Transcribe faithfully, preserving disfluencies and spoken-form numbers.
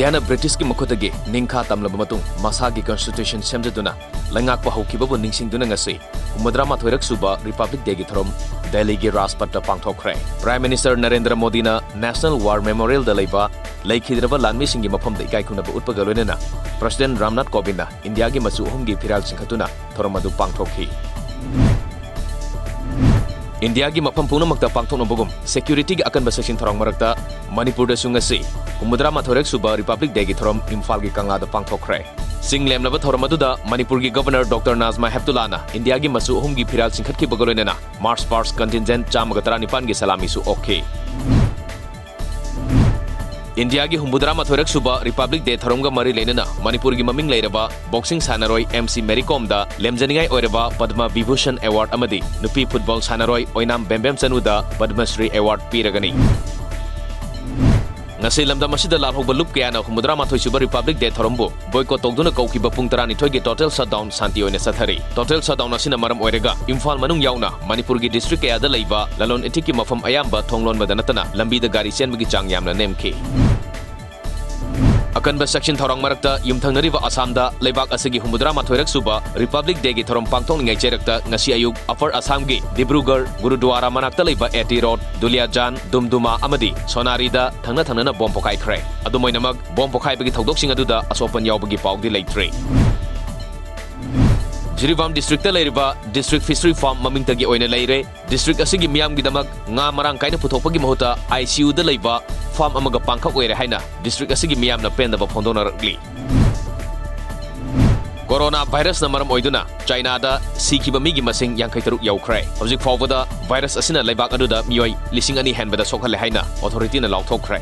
ꯏꯟꯗꯤꯌꯥꯅ ꯕ꯭ꯔꯤꯇꯤꯁꯀꯤ ꯃꯈꯨꯠꯇꯒꯤ ꯅꯤꯡꯈꯥ ꯇꯝꯂꯕ ꯃꯇꯨꯡ ꯃꯁꯥꯒꯤ ꯀꯟꯁꯇꯤꯇ꯭ꯌꯨꯁꯟ ꯁꯦꯝꯖꯗꯨꯅ ꯂꯩꯉꯥꯛꯄ ꯍꯧꯈꯤꯕꯕꯨ ꯅꯤꯡꯁꯤꯡꯗꯨꯅ ꯉꯁꯤ ꯍꯨꯝꯐꯨꯇꯔꯥ ꯃꯥꯊꯣꯏꯔꯛ ꯁꯨꯕ ꯔꯤꯄꯕ꯭ꯂꯤꯛ ꯗꯦꯒꯤ ꯊꯧꯔꯝ ꯗꯦꯜꯂꯤꯒꯤ ꯔꯥꯖꯄꯊꯇ ꯄꯥꯡꯊꯣꯛꯈ꯭ꯔꯦ꯫ ꯄ꯭ꯔꯥꯏꯝ ꯃꯤꯅꯤꯁꯇꯔ ꯅꯔꯦꯟꯗ꯭ꯔ ꯃꯣꯗꯤꯅ ꯅꯦꯁꯅꯦꯜ ꯋꯥꯔ ꯃꯦꯃꯣꯔꯤꯌꯦꯜꯗ ꯂꯩꯕ ꯂꯩꯈꯤꯗ꯭ꯔꯕ ꯂꯥꯟꯃꯤꯁꯤꯡꯒꯤ ꯃꯐꯝꯗ ꯏꯀꯥꯏ ꯈꯨꯝꯅꯕ ꯎꯠꯄꯒ ꯂꯣꯏꯅꯅ ꯄ꯭ꯔꯁꯤꯗꯦꯟꯠ ꯔꯥꯝꯅꯥꯊ ꯀꯣꯕꯤꯟꯗꯅ ꯏꯟꯗꯤꯌꯥꯒꯤ ꯃꯆꯨ ꯑꯍꯨꯝꯒꯤ ꯐꯤꯔꯥꯜ ꯆꯤꯡꯈꯠꯇꯨꯅ ꯊꯧꯔꯝ ꯑꯗꯨ ꯄꯥꯡꯊꯣꯛꯈꯤ꯫ ꯏꯟꯗꯤꯌꯥꯒꯤ ꯃꯐꯝ ꯄꯨꯝꯅꯃꯛꯇ ꯄꯥꯡꯊꯣꯛꯅꯕꯒꯨꯝ ꯁꯦꯀ꯭ꯌꯨꯔꯤꯇꯤꯒꯤ ꯑꯀꯟꯕ ꯆꯦꯛꯁꯤꯟ ꯊꯧꯔꯥꯡ ꯃꯔꯛꯇ ꯃꯅꯤꯄꯨꯔꯗꯁꯨ ꯉꯁꯤ ꯍꯨꯝꯐꯨꯇꯔꯥ ꯃꯥꯊꯣꯏꯔꯛ ꯁꯨꯕ ꯔꯤꯄꯕ꯭ꯂꯤꯛ ꯗꯦꯒꯤ ꯊꯧꯔꯝ ꯏꯝꯐꯥꯜꯒꯤ ꯀꯪꯂꯥꯗ ꯄꯥꯡꯊꯣꯛꯈ꯭ꯔꯦ꯫ ꯆꯤꯡ ꯂꯦꯝꯂꯕ ꯊꯧꯔꯝ ꯑꯗꯨꯗ ꯃꯅꯤꯄꯨꯔꯒꯤ ꯒꯕꯔꯅꯔ ꯗꯣꯛꯇꯔ ꯅꯥꯖꯃꯥ ꯍꯦꯞꯇꯨꯂꯥꯅ ꯏꯟꯗꯤꯌꯥꯒꯤ ꯃꯆꯨ ꯑꯍꯨꯝꯒꯤ ꯐꯤꯔꯥꯜ ꯆꯤꯡꯈꯠꯈꯤꯕꯒ ꯂꯣꯏꯅꯅ ꯃꯥꯔꯆ ꯄꯥꯁꯠ ꯀꯟꯇꯤꯟꯖꯦꯟꯠ ꯆꯥꯝꯃꯒ ꯇꯔꯥꯅꯤꯄꯥꯟꯒꯤ ꯁꯂꯥꯃꯤꯁꯨ ꯑꯣꯛꯈꯤ꯫ ꯏꯟꯗꯤꯌꯥꯒꯤ ꯍꯨꯝꯐꯨꯇꯔꯥ ꯃꯥꯊꯣꯏꯔꯛ ꯁꯨꯕ ꯔꯤꯄꯕ꯭ꯂꯤꯛ ꯗꯦ ꯊꯧꯔꯝꯒ ꯃꯔꯤ ꯂꯩꯅꯅ ꯃꯅꯤꯄꯨꯔꯒꯤ ꯃꯃꯤꯡ ꯂꯩꯔꯕ ꯕꯣꯛꯁꯤꯡ ꯁꯥꯟꯅꯔꯣꯏ ꯑꯦꯝ ꯁꯤ ꯃꯦꯔꯤ ꯀꯣꯝꯗ ꯂꯦꯝꯖꯅꯤꯡꯉꯥꯏ ꯑꯣꯏꯔꯕ ꯄꯗꯃ ꯕꯤꯚꯨꯁꯟ ꯑꯦꯋꯥꯔꯗ ꯑꯃꯗꯤ ꯅꯨꯄꯤ ꯐꯨꯠꯕꯣꯜ ꯁꯥꯟꯅꯔꯣꯏ ꯑꯣꯏꯅꯥꯝ ꯕꯦꯝꯕꯦꯝ ꯆꯅꯨꯗ ꯄꯗꯃꯁ꯭ꯔꯤ ꯑꯦꯋꯥꯔꯗ ꯄꯤꯔꯒꯅꯤ꯫ ꯉꯁꯤ ꯂꯝꯗꯝ ꯑꯁꯤꯗ ꯂꯥꯜꯍꯧꯕ ꯂꯨꯞ ꯀꯌꯥꯅ ꯍꯨꯝꯐꯨꯇꯔꯥ ꯃꯥꯊꯣꯏ ꯁꯨꯕ ꯔꯤꯄꯕ꯭ꯂꯤꯛ ꯗꯦ ꯊꯧꯔꯝꯕꯨ ꯕꯣꯏꯀꯣꯠ ꯇꯧꯗꯨꯅ ꯀꯧꯈꯤꯕ ꯄꯨꯡ ꯇꯔꯥꯅꯤꯊꯣꯏꯒꯤ ꯇꯣꯇꯦꯜ ꯁꯠꯗꯥꯎꯟ ꯁꯥꯟꯇꯤ ꯑꯣꯏꯅ ꯆꯠꯊꯔꯤ꯫ ꯇꯣꯇꯦꯜ ꯁꯠꯗꯥꯎꯟ ꯑꯁꯤꯅ ꯃꯔꯝ ꯑꯣꯏꯔꯒ ꯏꯝꯐꯥꯜ ꯃꯅꯨꯡ ꯌꯥꯎꯅ ꯃꯅꯤꯄꯨꯔꯒꯤ ꯗꯤꯁꯇ꯭ꯔꯤꯛ ꯀꯌꯥꯗ ꯂꯩꯕ ꯂꯂꯣꯟ ꯏꯇꯤꯛꯀꯤ ꯃꯐꯝ ꯑꯌꯥꯝꯕ ꯊꯣꯡ ꯂꯣꯟꯕꯗ ꯅꯠꯇꯅ ꯂꯝꯕꯤꯗ ꯒꯥꯔꯤ ꯆꯦꯟꯕꯒꯤ ꯆꯥꯡ ꯌꯥꯝꯅ ꯅꯦꯝꯈꯤ꯫ ꯑꯀꯟꯕ ꯆꯦꯛꯁꯤꯟ ꯊꯧꯔꯥꯡ ꯃꯔꯛꯇ ꯌꯨꯝꯊꯪꯅꯔꯤꯕ ꯑꯁꯥꯝꯗ ꯂꯩꯕꯥꯛ ꯑꯁꯤꯒꯤ ꯍꯨꯝꯐꯨꯇꯔꯥ ꯃꯥꯊꯣꯏꯔꯛ ꯁꯨꯕ ꯔꯤꯄꯕ꯭ꯂꯤꯛ ꯗꯦꯒꯤ ꯊꯧꯔꯝ ꯄꯥꯡꯊꯣꯛꯅꯤꯡꯉꯥꯏ ꯆꯦꯔꯛꯇ ꯉꯁꯤ ꯑꯌꯨꯛ ꯑꯄꯔ ꯑꯁꯥꯝꯒꯤ ꯗꯤꯕ꯭ꯔꯨꯒꯔ ꯒꯨꯔꯨꯗ꯭ꯋꯥꯔꯥ ꯃꯅꯥꯛꯇ ꯂꯩꯕ ꯑꯦ ꯇꯤ ꯔꯣꯗ, ꯗꯨꯂꯤꯌꯥꯖꯥꯟ, ꯗꯨꯝꯗꯨꯃꯥ ꯑꯃꯗꯤ ꯁꯣꯅꯥꯔꯤꯗ ꯊꯪꯅ ꯊꯪꯅꯅ ꯕꯣꯝ ꯄꯣꯈꯥꯏꯈ꯭ꯔꯦ꯫ ꯑꯗꯨꯝ ꯑꯣꯏꯅꯃꯛ, ꯕꯣꯝ ꯄꯣꯈꯥꯏꯕꯒꯤ ꯊꯧꯗꯣꯛꯁꯤꯡ ꯑꯗꯨꯗ ꯑꯁꯣꯛꯄꯟ ꯌꯥꯎꯕꯒꯤ ꯄꯥꯎꯗꯤ ꯂꯩꯇ꯭ꯔꯤ꯫ ꯖꯤꯔꯤꯕꯥꯝ ꯗꯤꯁꯇ꯭ꯔꯤꯛꯇ ꯂꯩꯔꯤꯕ ꯗꯤꯁꯇ꯭ꯔꯤꯛ ꯐꯤꯁꯔꯤ ꯐꯥꯔꯝ ꯃꯃꯤꯡꯇꯒꯤ ꯑꯣꯏꯅ ꯂꯩꯔꯦ꯫ ꯗꯤꯁꯇ꯭ꯔꯤꯛ ꯑꯁꯤꯒꯤ ꯃꯤꯌꯥꯝꯒꯤꯗꯃꯛ ꯉꯥ ꯃꯔꯥꯡ ꯀꯥꯏꯅ ꯄꯨꯊꯣꯛꯄꯒꯤ ꯃꯍꯨꯠꯇ ꯑꯥꯏ ꯁꯤ ꯌꯨꯗ ꯂꯩꯕ ꯐꯥꯔꯝ ꯑꯃꯒ ꯄꯥꯡꯈꯛ ꯑꯣꯏꯔꯦ ꯍꯥꯏꯅ ꯗꯤꯁꯇ꯭ꯔꯤꯛ ꯑꯁꯤꯒꯤ ꯃꯤꯌꯥꯝꯅ ꯄꯦꯟꯗꯕ ꯐꯣꯡꯗꯣꯛꯅꯔꯛꯂꯤ꯫ ꯀꯣꯔꯣꯅꯥ ꯚꯥꯏꯔꯁꯅ ꯃꯔꯝ ꯑꯣꯏꯗꯨꯅ ꯆꯥꯏꯅꯥꯗ ꯁꯤꯈꯤꯕ ꯃꯤꯒꯤ ꯃꯁꯤꯡ ꯌꯥꯡꯈꯩ ꯇꯔꯨꯛ ꯌꯧꯈ꯭ꯔꯦ꯫ ꯍꯧꯖꯤꯛ ꯐꯥꯎꯕꯗ ꯚꯥꯏꯔꯁ ꯑꯁꯤꯅ ꯂꯩꯕꯥꯛ ꯑꯗꯨꯗ ꯃꯤꯑꯣꯏ ꯂꯤꯁꯤꯡ ꯑꯅꯤ ꯍꯦꯟꯕꯗ ꯁꯣꯛꯍꯜꯂꯦ ꯍꯥꯏꯅ ꯑꯣꯊꯣꯔꯤꯇꯤꯅ ꯂꯥꯎꯊꯣꯛꯈ꯭ꯔꯦ꯫